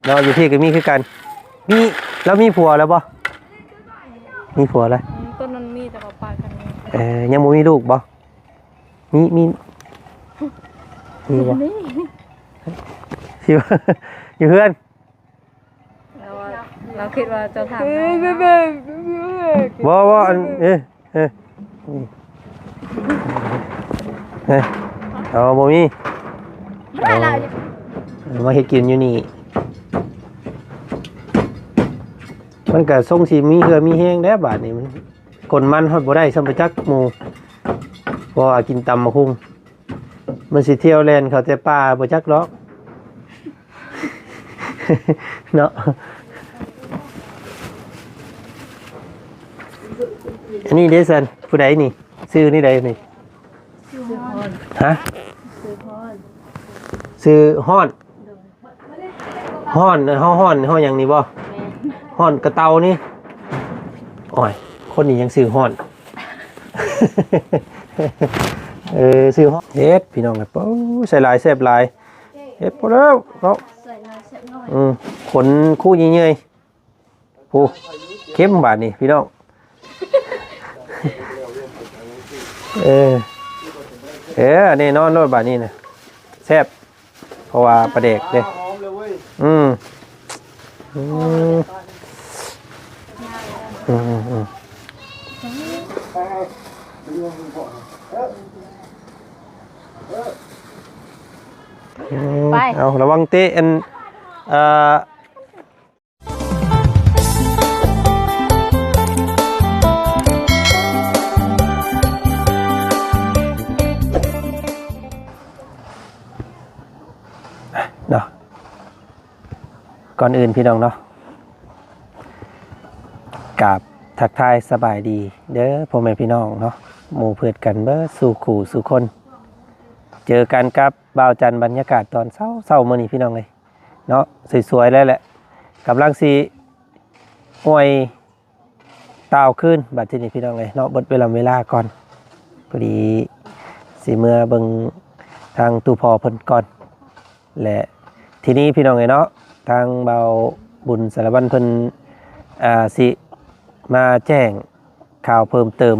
ເນາະ ຢູ່ພີ້ກໍມີຄືກັນ. ມີ ລາວມີຜົວແລ້ວບໍ່? ມີຜົວແລ້ວ. ອືມ ຕອນນັ້ນມີ ແຕ່ວ່າປາກັນ. ເອີ ຍັງບໍ່ມີລູກບໍ່? ມີ ມີ ມີບໍ່? ມີ ຢູ່ ຢູ່ເຮືອນ. ລາວວ່າ ລາວຄິດວ່າເຈົ້າຖາມເຮົາ. ບໍ່ ບໍ່ ອັນ ເອີ ເອີ ເອີ ເອົາ ບໍ່ມີ. ເອົາ ມາເຮັດກິນຢູ່ນີ້ ມັນກະຊົງຊິມີເຫື່ອມີແຮງແດ່ບາດນີ້. ມັນ ກົ້ນມັນຮອດບໍ່ໄດ້ຊ້ຳ ໄປຈັກໝູ່ ເພາະວ່າກິນຕຳບັກຫຸ່ງ. ມັນຊິທ່ຽວແລ່ນເຂົ້າແຕ່ປ່າບໍ່ຈັກດອກ ເນາະ. ອັນນີ້ເດ້ຊັ້ນ ຜູ້ໃດນີ້? ຊື່ນີ້ໃດນີ້? ຊື່ຮ້ອນ. ຮະ? ຊື່ຮ້ອນ. ຊື່ຮ້ອນ. ຮ້ອນ ເຮົາຮ້ອນ ຮ້ອນຫຍັງນີ້ບໍ່? ແມ່ນ. ຮ້ອນກະເຕົານີ້. ໂອ້ຍ ຄົນນີ້ຍັງຊື່ຮ້ອນ. ເອີ ຊື່ຮ້ອນ. ເຮັດ ພີ່ນ້ອງເອີຍ ໂອ້ ໃສ່ຫຼາຍແຊບຫຼາຍ. ເຮັດພໍແລ້ວເນາະ. ໃສ່ຫຼາຍແຊບໜ້ອຍ. ອືມ ຂົນຄູ່ເຫຍື່ອຍໆ. ໂອ້ ເຄັມບາດນີ້ພີ່ນ້ອງ. ເອີ ເອີ ແນ່ນອນໂລດບາດນີ້ນະ ແຊບ ເພາະວ່າປາແດກເດ້. ຫອມເລີຍເວີຍ. ອືມ ອືມ ອືມ ອືມ ອືມ ໄປ ເອົາ ລະວັງເຕະ ອັນ ເອີ ເນາະ ກ່ອນອື່ນພີ່ນ້ອງເນາະ ກາບທັກທາຍສະບາຍດີເດີພໍ່ແມ່ພີ່ນ້ອງເນາະ ໝູ່ເພື່ອນກັນເບິດສູ່ຄູ່ສູ່ຄົນ. ເຈີກັນກັບບ່າວຈັນ ບັນຍາກາດຕອນເຊົ້າໆ ມື້ນີ້ພີ່ນ້ອງເອີຍ ເນາະ ສວຍໆ ແລ້ວແຫຼະ ກຳລັງຊິອວຍຕ່າວຄືນ. ບັດທີນີ້ພີ່ນ້ອງເອີຍເນາະ ເບິດເວລາເວລາກ່ອນ ພໍດີຊິເມືອເບິ່ງທາງຕູ້ພໍ່ເພິ່ນກ່ອນ ແລະ ທີນີ້ພີ່ນ້ອງເອີຍເນາະ ທາງບ່າວບຸນສາລະວັນເພິ່ນ ອ່າ ຊິມາແຈ້ງ ຂ່າວເພີ່ມເຕີມ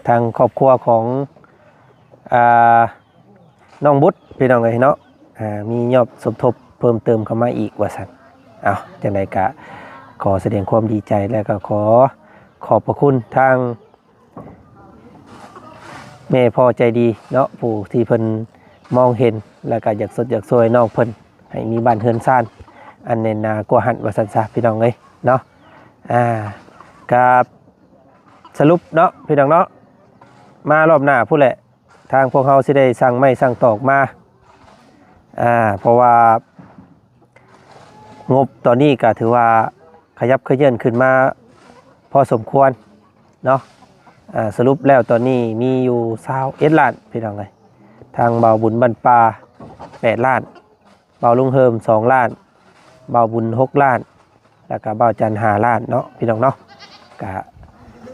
ທາງຄອບຄົວຂອງ ອ່າ ນ້ອງບຸດ ພີ່ນ້ອງເອີຍເນາະ ອ່າ ມີຍອດສົມທົບເພີ່ມເຕີມເຂົ້າມາອີກວ່າຊັ້ນ. ເອົ້າ ຈັ່ງໃດກະຂໍສະແດງຄວາມດີໃຈ ແລະ ກໍຂໍຂອບພະຄຸນທາງແມ່ພໍ່ໃຈດີເນາະ ຜູ້ທີ່ເພິ່ນມອງເຫັນ ແລະ ກໍຢາກຊົດຢາກຊ່ວຍນ້ອງເພິ່ນ ໃຫ້ມີບ້ານເຮືອນຊານອັນແໜ້ນໜາກວ່າຫັ້ນວ່າຊັ້ນຊະ ພີ່ນ້ອງເອີຍເນາະ. ອ່າ ກະສະຫຼຸບເນາະ ພີ່ນ້ອງເນາະ ມາລອບໜ້າພຸ້ນແຫຼະ ທາງພວກເຮົາຊິໄດ້ສັ່ງໄມ້ສັ່ງຕອກມາ ອ່າ ເພາະວ່າງົບຕອນນີ້ກະຖືວ່າຂະຫຍັບຂະເຫຍື່ອນຂຶ້ນມາພໍສົມຄວນເນາະ. ອ່າ ສະຫຼຸບແລ້ວຕອນນີ້ມີຢູ່ຊາວເອັດລ້ານ ພີ່ນ້ອງເອີຍ ທາງບ່າວບຸນບ້ານປ່າແປດລ້ານ ບ່າວລຸງເຮີມສອງລ້ານ, ບ່າວບຸນຫົກລ້ານ ແລ້ວກະບ່າວຈັນຫ້າລ້ານເນາະ ພີ່ນ້ອງເນາະ. ກະ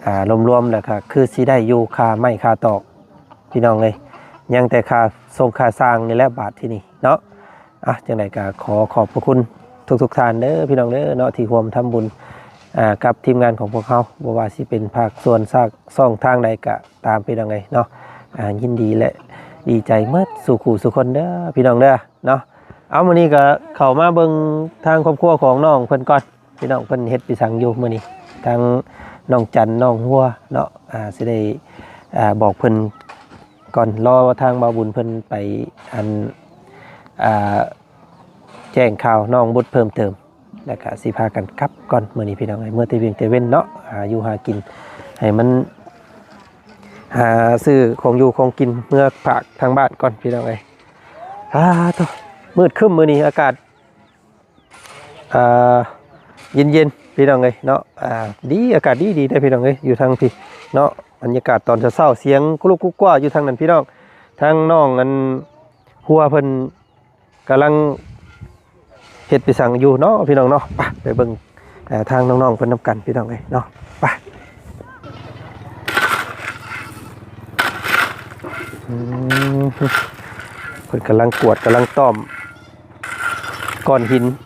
ອ່າ ລວມໆ ແລ້ວກະຄືຊິໄດ້ຢູ່ຄ່າໄມ້ຄ່າຕອກ ພີ່ນ້ອງເອີຍ ຍັງແຕ່ຄ່າສົ່ງຄ່າຊ່າງນີ້ແຫຼະບາດທີນີ້ເນາະ. ອ່ະ ຈັ່ງໃດກະຂໍຂອບພະຄຸນທຸກໆທ່ານເດີ ພີ່ນ້ອງເດີເນາະ ທີ່ຮ່ວມທຳບຸນ ອ່າ ກັບທີມງານຂອງພວກເຮົາ ບໍ່ວ່າຊິເປັນພາກສ່ວນຊາກຊ່ອງທາງໃດກະຕາມ ພີ່ນ້ອງເອີຍເນາະ. ອ່າ ຍິນດີ ແລະ ດີໃຈໝົດສູ່ຄູ່ສູ່ຄົນເດີ ພີ່ນ້ອງເດີ. ເນາະ ເອົາ ມື້ນີ້ກໍເຂົ້າມາເບິ່ງທາງຄອບຄົວຂອງນ້ອງເພິ່ນກ່ອນ ພີ່ນ້ອງ ເພິ່ນເຮັດໄປສັງຢູ່ມື້ນີ້ ທາງນ້ອງຈັນ ນ້ອງຫົວເນາະ. ອ່າ ຊິໄດ້ ອ່າ ບອກເພິ່ນກ່ອນ ລໍທາງບ່າວບຸນເພິ່ນໄປ ອັນ ອ່າ ແຈ້ງຂ່າວນ້ອງບຸດເພີ່ມເຕີມ ແລ້ວກະຊິພາກັນກັບກ່ອນ ມື້ນີ້ ພີ່ນ້ອງເອີຍ ເມືອແຕ່ວຽງແຕ່ເວັນເນາະ ຫາຢູ່ຫາກິນ ໃຫ້ມັນ ຫາຊື້ຂອງຢູ່ຂອງກິນເມືອຝາກທາງບ້ານກ່ອນ ພີ່ນ້ອງເອີຍ. ອາ ໂທ້ ມືດຄຶ້ມມື້ນີ້ ອາກາດ ອ່າ ເຢັນໆ ພີ່ນ້ອງເອີຍເນາະ. ອ່າ ດີ ອາກາດດີໆ ເດ້ ພີ່ນ້ອງເອີຍ ຢູ່ທາງພີ້ເນາະ. ບັນຍາກາດຕອນເຊົ້າໆ ສຽງກຸລຸກກຸກກັວຢູ່ທາງນັ້ນ ພີ່ນ້ອງ ທາງນ້ອງ ອັນ ຫົວເພິ່ນ ກຳລັງເຮັດໄປສັງຢູ່ເນາະ ພີ່ນ້ອງເນາະ. ໄປ ໄປເບິ່ງ ເອີ ທາງນ້ອງໆເພິ່ນນຳກັນ ພີ່ນ້ອງເອີຍເນາະ. ໄປ ອືມ ເພິ່ນກຳລັງກວດ ກຳລັງຕ້ອມກ້ອນຫີນ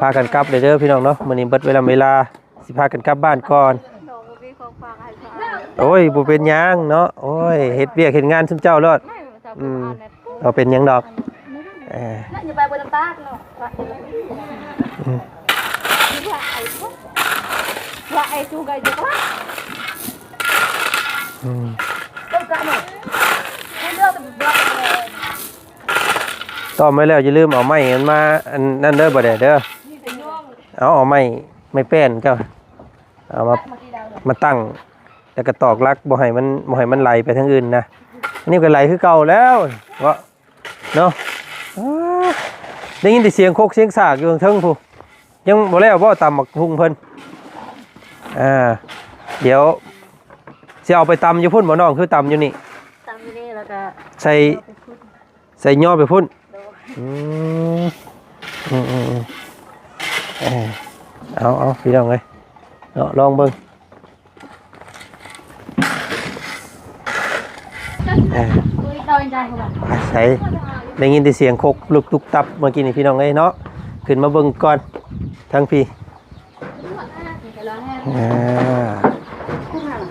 ພາກັນກັບເລີຍເດີພີ່ນ້ອງເນາະ ມື້ນີ້ເບິດເວລາ ເວລາ ຊິພາກັນກັບບ້ານກ່ອນ. ໂອ້ຍ ບໍ່ເປັນຫຍັງເນາະ ໂອ້ຍ ເຮັດວຽກເຮັດງານຊຸມເຈົ້າໂລດ. ອືມ ບໍ່ເປັນຫຍັງດອກ. ເອີ ອືມ ຕ້ອມໄວ້ແລ້ວ ຢ່າລືມເອົາໄມ້ມັນມາ ອັນນັ້ນເດີ ບໍ່ໄດ້ເດີ. ເອົາ ເອົາໄມ້ ໄມ້ແປ້ນເຈົ້າ ເອົາມາ ມາຕັ້ງ ແລ້ວກໍຕອກຫຼັກ ບໍ່ໃຫ້ມັນ ບໍ່ໃຫ້ມັນໄຫຼໄປທາງອື່ນນະ. ອັນນີ້ກໍໄຫຼຄືເກົ່າແລ້ວເນາະ ເນາະ. ອ້າ ໄດ້ຍິນແຕ່ສຽງຄົກສຽງສາກຢູ່ເທິງໆ ພຸ້ນ. ຍັງບໍ່ແລ້ວບໍ່ ຕຳບັກຫຸ່ງເພິ່ນ? ອ່າ ດຽວຊິເອົາໄປຕຳຢູ່ພຸ້ນບໍ່ນ້ອງ ຄືຕຳຢູ່ນີ້? ຕຳຢູ່ນີ້ ແລ້ວກໍໃສ່ ໃສ່ຍໍໄປພຸ້ນ. ໂດຍ ອືມ ອືມໆໆ ເອີ ເອົາໆ ພີ່ນ້ອງເອີຍເນາະ ລອງເບິ່ງ. ເອີ ໄປໃສ ໄດ້ຍິນແຕ່ສຽງຄົກລຸກຕຸບຕັບເມື່ອກີ້ນີ້ ພີ່ນ້ອງເອີຍເນາະ. ຂຶ້ນມາເບິ່ງກ່ອນທາງພີ້. ອ່າ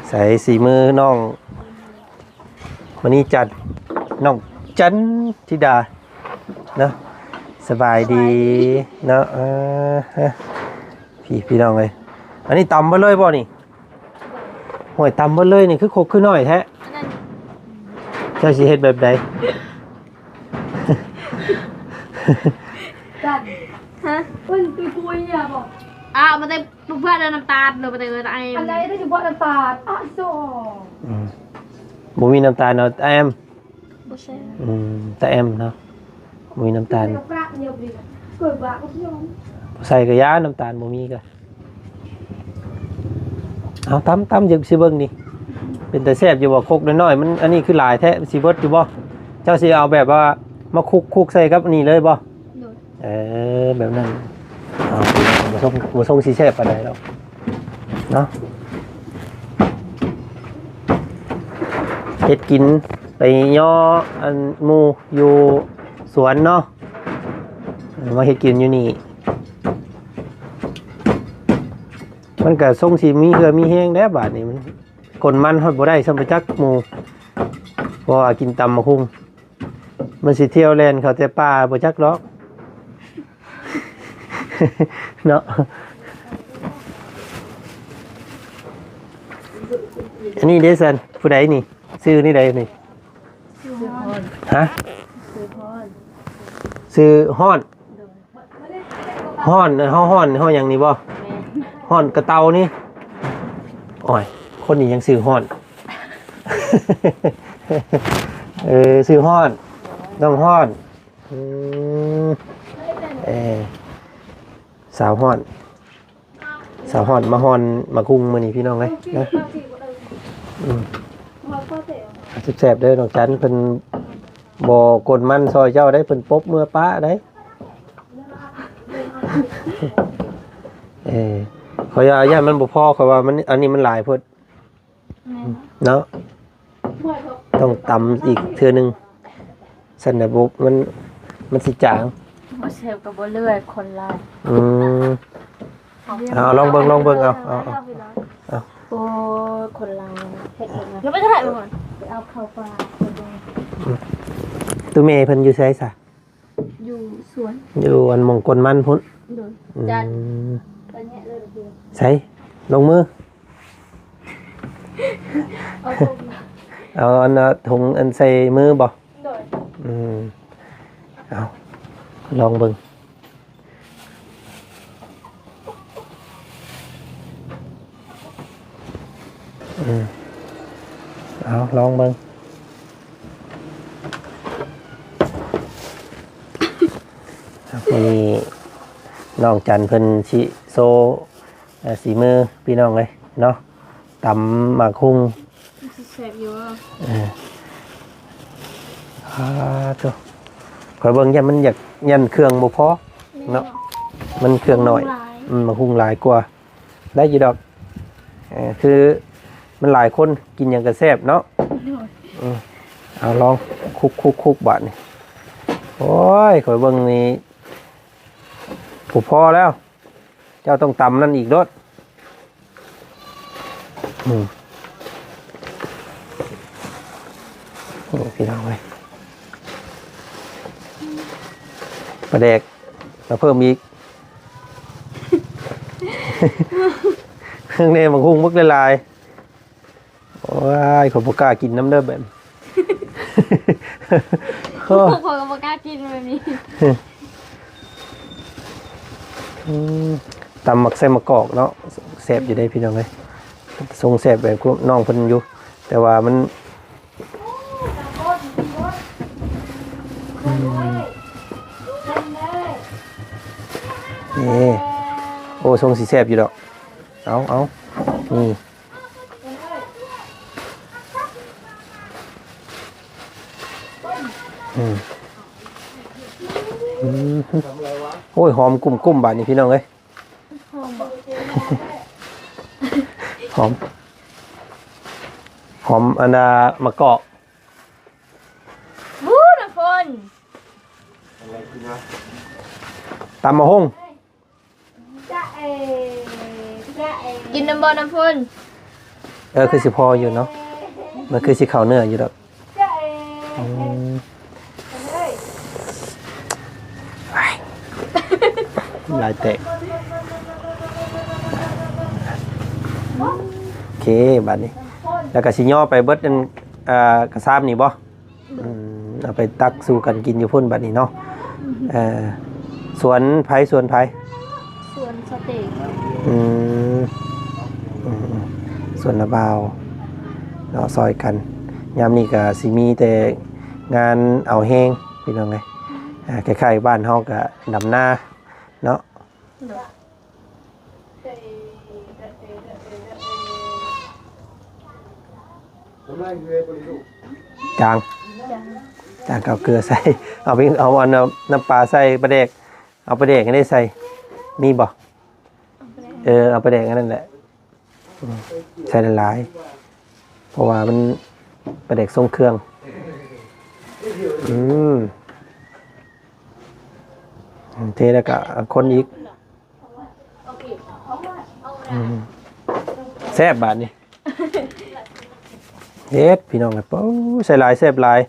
ໃສສີມືນ້ອງ ມະນີຈັນ ນ້ອງຈັນທິດາເນາະ. ສະບາຍດີເນາະ. ເອີ ພີ່ ພີ່ນ້ອງເອີຍ ອັນນີ້ຕຳເບິດເລີຍບໍ່ນີ້? ໂອ້ຍ ຕຳເບິດເລີຍນີ້ ຄືຄົກຄືໜ້ອຍແທ້. ເຈົ້າຊິເຮັດແບບໃດ? ຈັນ ຮະ ເພິ່ນຄືກຸຍອະບໍ່? ອ້າວ ບໍ່ໄດ້ ບໍ່ເພື່ອນນ້ຳຕານ ຫຼືບໍ່ໄດ້ເອີ້ນໄອ ອັນໃດໄດ້ຊິບໍ່ນ້ຳຕານ? ອະ ໂຊ ອືມ ບໍ່ມີນ້ຳຕານເນາະ ຕາແອມ. ບໍ່ໃສ່ ອືມ ຕາແອມເນາະ ບໍ່ມີນ້ຳຕານ. ບໍ່ໃສ່ກໍຢ່າ ນ້ຳຕານບໍ່ມີກໍ. ເອົາ ຕຳ ຕຳ ຢາກຊິເບິ່ງນີ້ ເປັນຕາແຊບຢູ່ບໍ່? ຄົກນ້ອຍໆ ມັນ ອັນນີ້ຄືຫຼາຍແທ້ ມັນຊິເບິດຢູ່ບໍ່? ເຈົ້າຊິເອົາແບບວ່າມາຄຸກ ຄຸກໃສ່ກັບອັນນີ້ເລີຍບໍ່? ໂດຍ ເອີ ແບບນັ້ນ. ເອົາ ບໍ່ຊົງ ບໍ່ຊົງຊິແຊບປານໃດດອກເນາະ. ເຮັດກິນ ໄປຍໍອັນໝູ່ຢູ່ສວນເນາະ ເອີ ມາເຮັດກິນຢູ່ນີ້. ມັນກະຊົງຊິມີເຫື່ອມີແຮງແດ່ບາດນີ້ ມັນ ກົ້ນມັນຮອດບໍ່ໄດ້ຊ້ຳໄປຈັກໝູ່ ເພາະວ່າກິນຕຳບັກຫຸ່ງ ມັນຊິທ່ຽວແລ່ນເຂົ້າແຕ່ປ່າບໍ່ຈັກດອກເນາະ. ອັນນີ້ເດ້ຊັ້ນ ຜູ້ໃດນີ້? ຊື່ນີ້ໃດນີ້? ຊື່ຮ້ອນ ຮະ? ຊື່ຮ້ອນ ຊື່ຮ້ອນ. ຮ້ອນ ເຮົາຮ້ອນ ເຮົາຫຍັງນີ້ບໍ່? ແມ່ນ ຮ້ອນກະເຕົານີ້. ໂອ້ຍ ຄົນນີ້ຍັງຊື່ຮ້ອນ. ເອີ ຊື່ຮ້ອນ ນ້ອງຮ້ອນ. ອືມ ເອີ ສາວຮ້ອນ ສາວຮ້ອນມາຮ້ອນໝາກຫຸ່ງມື້ນີ້ ພີ່ນ້ອງເອີຍເນາະ. ອືມ ແຊບໆ ເດີ ນ້ອງຈັນ ເພິ່ນບໍ່ກົ້ນມັນຊ່ອຍເຈົ້າໄດ໋ ເພິ່ນປົບເມືອປະໄດ໋. ເອີ ຂ້ອຍວ່າຢ້ານມັນບໍ່ພໍ ຂ້ອຍວ່າມັນ ອັນນີ້ມັນຫຼາຍໂພດ. ແມ່ນ ເນາະ ຕ້ອງຕຳອີກເທື່ອໜຶ່ງ ຊັ້ນນະ ບໍ່ ມັນ ມັນຊິຈາງ. ບໍ່ແຊບກໍບໍ່ເລືອກ ຄົນຫຼາຍ. ອືມ ເອົາ ລອງເບິ່ງ ລອງເບິ່ງ ເອົາ ເອົາ ເອົາ ເອົາ. ໂອ້ຍ ຄົນຫຼາຍ ເຮັດແບບນັ້ນ ແລ້ວໄປຖ່າຍມັນກ່ອນ ໄປເອົາເຂົ້າປາ. ອືມ ໂຕແມ່ເພິ່ນຢູ່ໃສຊະ? ຢູ່ສວນ ຢູ່ອັນໝ່ອງກົ້ນມັນພຸ້ນ. ໂດຍ ອືມ ຈັນ ໄປແຍະເລີຍ. ໃສ ລົງມື ເອົາຖົງ ເອົາອັນ ເອົາຖົງອັນໃສ່ມືບໍ່? ໂດຍ ອືມ ເອົາ ລອງເບິ່ງ. ອືມ ເອົາ ລອງເບິ່ງ. ມື້ນີ້ນ້ອງຈັນເພິ່ນຊິໂຊ ເອີ ສີມື ພີ່ນ້ອງເອີຍເນາະ ຕຳໝາກຫຸ່ງ. ມັນຊິແຊບຢູ່ບໍ່? ເອີ ອ່າ ໂທ້ ຂ້ອຍເບິ່ງຢ້ານມັນຢາກ ຢ້ານເຄື່ອງບໍ່ພໍເນາະ. ແມ່ນ ມັນເຄື່ອງໜ້ອຍ ໝາກຫຸ່ງຫຼາຍ ອືມ ໝາກຫຸ່ງຫຼາຍກວ່າ. ໄດ້ຢູ່ດອກ ເອີ ຄືມັນຫຼາຍຄົນ ກິນຫຍັງກໍແຊບເນາະ. ໂດຍ ອືມ ເອົາ ລອງຄຸກໆໆ ບາດນີ້. ໂອ້ຍ ຂ້ອຍເບິ່ງນີ້ ບໍ່ພໍແລ້ວ ເຈົ້າຕ້ອງຕຳນັ້ນອີກໂລດ. ອືມ ໂອ້ ພີ່ນ້ອງເອີຍ ປາແດກມາເພີ່ມອີກ ເບິ່ງແດ່ ບັກຫຸ່ງບັກຫຼາຍໆ. ໂອ້ຍ ຂ້ອຍບໍ່ກ້າກິນນຳເດີແບບ ໂອ້ ຂ້ອຍກໍບໍ່ກ້າກິນແບບນີ້. ອືມ ຕຳໝາກໃສ່ໝາກກອກເນາະ ແຊບຢູ່ເດ້ພີ່ນ້ອງເອີຍ ຊົງແຊບແບບນ້ອງເພິ່ນຢູ່ ແຕ່ວ່າມັນ ອືມ ນີ້ ໂອ້ ຊົງຊິແຊບຢູ່ດອກ ເອົາ ເອົາ ນີ້ ອືມ ອືມ ໂອ້ຍ ຫອມກຸ້ມໆ ບາດນີ້ພີ່ນ້ອງເອີຍ ຫອມບໍ່? ຫອມ ຫອມອັນນ່າ ໝາກກອກ ວູ້ ນ້ຳຝົນ ຕຳໝາກຫຸ່ງ ຈະເອ ຈະເອ ກິນນຳບໍ່ ນ້ຳຝົນ? ເອີ ຄືຊິພໍຢູ່ເນາະ ມັນຄືຊິເຂົ້າເນື້ອຢູ່ດອກ. ຈະເອ ອືມ ເອີຍ ນ້ຳລາຍແຕກ ໂອເຄ ບາດນີ້ ແລ້ວກໍຊິຍໍໄປເບິດອັນ ອ່າ ກະຊາມນີ້ບໍ່? ອືມ ເອົາໄປຕັກສູ່ກັນກິນຢູ່ພຸ້ນບັດນີ້ເນາະ. ເອີ ສວນໃຜ ສວນໃຜ? ສວນສະເຕັກ. ອືມ ອືມ ສວນລະບ່າວເນາະ ຊ່ອຍກັນ. ຍາມນີ້ກະຊິມີແຕ່ງານເອົາແຮງ ພີ່ນ້ອງເອີຍ. ອ່າ ຄ້າຍໆ ບ້ານເຮົາກະດຳນາເນາະ. ໂດຍ. ຈາງ ຈາງ ເອົາເກືອໃສ່ ເອົາ ເອົາອັນ ນ້ຳປາໃສ່ປາແດກ ເອົາປາແດກໃຫ້ໄດ້ໃສ່ ມີບໍ່? ເອີ ເອົາປາແດກອັນນັ້ນແຫຼະ ອືມ ໃສ່ຫຼາຍໆ ເພາະວ່າມັນປາແດກຊົງເຄື່ອງ. ອືມ ເທແລ້ວກະຄົນອີກ. ອືມ ແຊບບາດນີ້ ເຮັດ ພີ່ນ້ອງເອີຍ ໂອ້ ໃສ່ຫຼາຍແຊບຫຼາຍ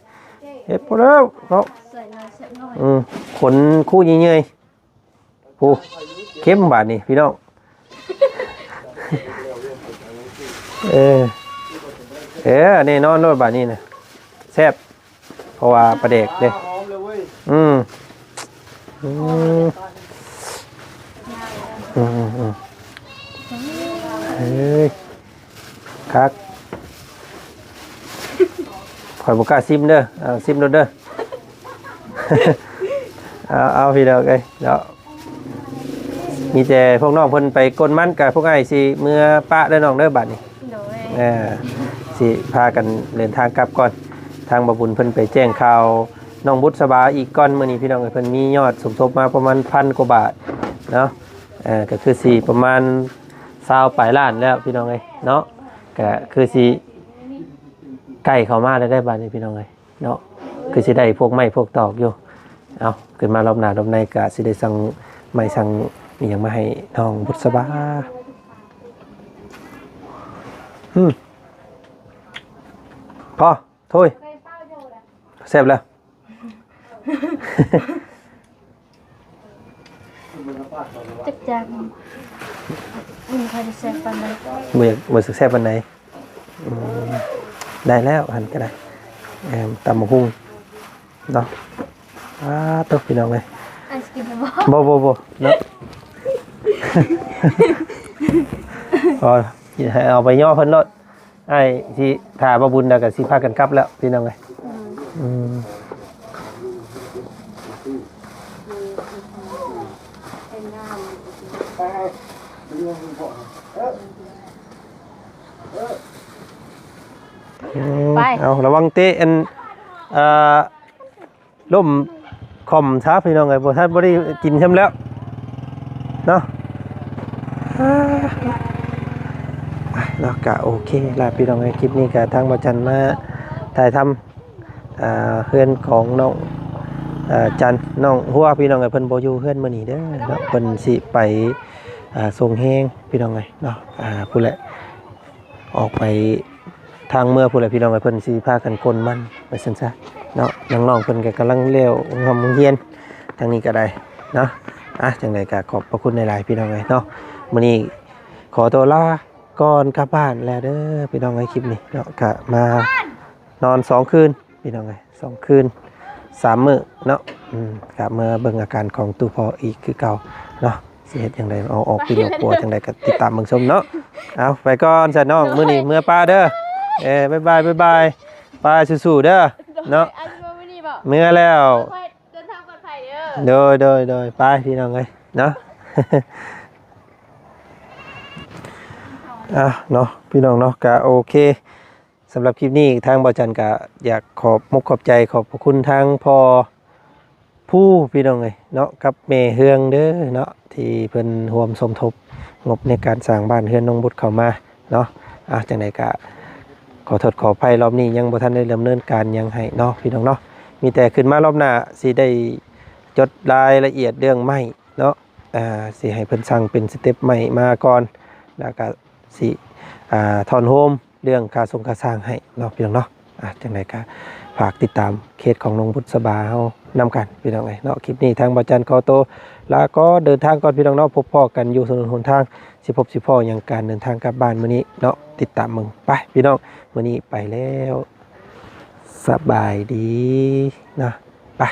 ເຮັດພໍແລ້ວເນາະ. ໃສ່ຫຼາຍແຊບໜ້ອຍ ອືມ ຄົນຄູ່ເຍື່ອຍໆ ໂອ້ ເຄັມບາດນີ້ພີ່ນ້ອງ. ເອີ ເອີ ແນ່ນອນໂລດບາດນີ້ນະ ແຊບ. ເພາະວ່າປາແດກເດ້ ຫອມເລີຍເວີຍ. ອືມ ອືມ ອືມ ເອີຍ ຄັກ ຂ້ອຍບໍ່ກ້າຊິມເດີ ເອົາ ຊິມໂລດເດີ. ເອົາ ເອົາ ພີ່ນ້ອງເອີຍເນາະ. ມີແຕ່ພວກນ້ອງເພິ່ນໄປກົນມັນ ກະພວກອ້າຍຊິເມືອປະເດີນ້ອງເດີບາດນີ້. ໂດຍ ເອີ ຊິພາກັນເດີນທາງກັບກ່ອນ. ທາງບ່າວບຸນເພິ່ນໄປແຈ້ງຂ່າວນ້ອງບຸດສະບາອີກກ່ອນ. ມື້ນີ້ພີ່ນ້ອງເອີຍ ເພິ່ນມີຍອດສົມທົບມາປະມານພັນກວ່າບາດເນາະ. ເອີ ກໍຄືຊິປະມານຊາວປາຍລ້ານແລ້ວພີ່ນ້ອງເອີຍເນາະ. ກໍຄືຊິໃກ້ເຂົ້າມາແລ້ວໄດ໋ບາດນີ້ພີ່ນ້ອງເອີຍ. ເນາະ ຄືຊິໄດ້ພວກໄມ້ພວກຕອກຢູ່. ເອົາ ຂຶ້ນມາລອບໜ້າລອບໃນກະຊິໄດ້ສັ່ງໄມ້ສັ່ງອີ່ຫຍັງມາໃຫ້ນ້ອງບຸດສະບາ. ອືມ ພໍ ໂທ້ຍ ແຊບແລ້ວ. ຈັກຈານ ອືມ ບໍ່ຄ່ອຍໄດ້ແຊບປານໃດ ບໍ່ຢາກ ບໍ່ຢາກແຊບປານໃດ. ອືມ ໄດ້ແລ້ວ ຫັ້ນກໍໄດ້ ເອີ ຕຳບັກຫຸ່ງເນາະ. ອ້າ ໂທ້ ພີ່ນ້ອງເອີຍ ອ້າຍຊິກິນບໍ່? ບໍ່ ບໍ່ ບໍ່ເນາະ. ອໍ ໃຫ້ເອົາໄປຍໍ້ເພິ່ນໂລດ. ອ້າຍຊິຖ້າບ່າວບຸນແລ້ວກໍຊິພາກັນກັບແລ້ວພີ່ນ້ອງເອີຍ. ອືມ ອືມ ໄປ ເອົາ ລະວັງເຕະອັນ ອ່າ ລົ້ມຄ່ອມຊະພີ່ນ້ອງເອີຍ ບໍ່ທັນ ບໍ່ໄດ້ກິນຊ້ຳແລ້ວເນາະ. ອ່າ ເນາະ ກະໂອເຄລະພີ່ນ້ອງເອີຍ ຄລິບນີ້ກະທາງບ່າວຈັນມາຖ່າຍທຳ ອ່າ ເຮືອນຂອງນ້ອງ ອາຈານນ້ອງຫົວພີ່ນ້ອງເອີຍ ເພິ່ນບໍ່ຢູ່ເຮືອນມື້ນີ້ເດີເນາະ ເພິ່ນຊິໄປ ອ່າ ສົ່ງແຮງພີ່ນ້ອງເອີຍເນາະ ອ່າ ພຸ້ນແຫຼະ ອອກໄປທາງເມືອພຸ້ນແຫຼະພີ່ນ້ອງເອີຍ ເພິ່ນຊິພາກັນກົນມັນວ່າຊັ້ນຊະເນາະ ນ້ອງໆເພິ່ນກໍກຳລັງແລ້ວໂຮງຮຽນ ທາງນີ້ກໍໄດ້ເນາະ ອ່ະ ຈັ່ງໃດກໍຂອບພະຄຸນຫຼາຍໆພີ່ນ້ອງເອີຍເນາະ ມື້ນີ້ຂໍຕົວລາ ກ່ອນກັບບ້ານແລ້ວເດີພີ່ນ້ອງເອີຍ ຄລິບນີ້ເນາະ ກະມານອນສອງຄືນພີ່ນ້ອງເອີຍ ສອງຄືນສາມມື້ເນາະ ອືມ ກະມາເບິ່ງອາການຂອງຕູ້ພໍ່ອີກຄືເກົ່າເນາະ ຊິເຮັດຈັ່ງໃດ ເອົາອອກປີນອອກຄົວຈັ່ງໃດກະຕິດຕາມເບິ່ງຊົມເນາະ ເອົາ ໄປກ່ອນຊະນ້ອງ ມື້ນີ້ເມືອປາເດີ ເອີ ບາຍບາຍ ບາຍບາຍ ໄປສູ້ໆເດີເນາະ ເມືອແລ້ວ ເດີນທາງປອດໄພເດີ ໂດຍ ໂດຍ ໂດຍ ໄປພີ່ນ້ອງເອີຍເນາະ ອ່ະເນາະ ພີ່ນ້ອງເນາະ ກະໂອເຄ ສຳລັບຄລິບນີ້ທາງບ່າວຈັນກະຢາກຂອບມຸກຂອບໃຈ ຂອບພະຄຸນທາງພໍ່ພູພີ່ນ້ອງເອີຍເນາະ ກັບແມ່ເຮືອງເດີເນາະ ທີ່ເພິ່ນຮ່ວມສົມທົບງົບໃນການສ້າງບ້ານເຮືອນນ້ອງບຸດເຂົ້າມາເນາະ ອ່ະ ຈັ່ງໃດກະຂໍໂທດຂໍອະໄພ ລອບນີ້ຍັງບໍ່ທັນໄດ້ດຳເນີນການຫຍັງໃຫ້ເນາະ ພີ່ນ້ອງເນາະ ມີແຕ່ຂຶ້ນມາລອບໜ້າຊິໄດ້ຈົດລາຍລະອຽດເລື່ອງໄມ້ເນາະ ອ່າ ຊິໃຫ້ເພິ່ນສັ່ງເປັນສະເຕັບໃໝ່ມາກ່ອນ ແລ້ວກະຊິ ອ່າ ທ່ອນໂຮມເລື່ອງຄ່າສົ່ງຄ່າສ້າງໃຫ້ເນາະ ພີ່ນ້ອງເນາະ ອ່າ ຈັ່ງໃດກະຝາກຕິດຕາມເຄສຂອງນ້ອງບຸດສະບາເຮົານຳກັນ ພີ່ນ້ອງເອີຍເນາະ ຄລິບນີ້ທາງບ່າວຈັນຂໍໂຕລາກ່ອນ ເດີນທາງກ່ອນ ພີ່ນ້ອງເນາະ ພົບພໍ້ກັນຢູ່ຖະໜົນຫົນທາງ ຊິພົບຊິພໍ້ຫຍັງ ການເດີນທາງກັບບ້ານມື້ນີ້ເນາະ ຕິດຕາມເບິ່ງໄປ ພີ່ນ້ອງ ມື້ນີ້ໄປແລ້ວ ສະບາຍດີເນາະ ໄປ.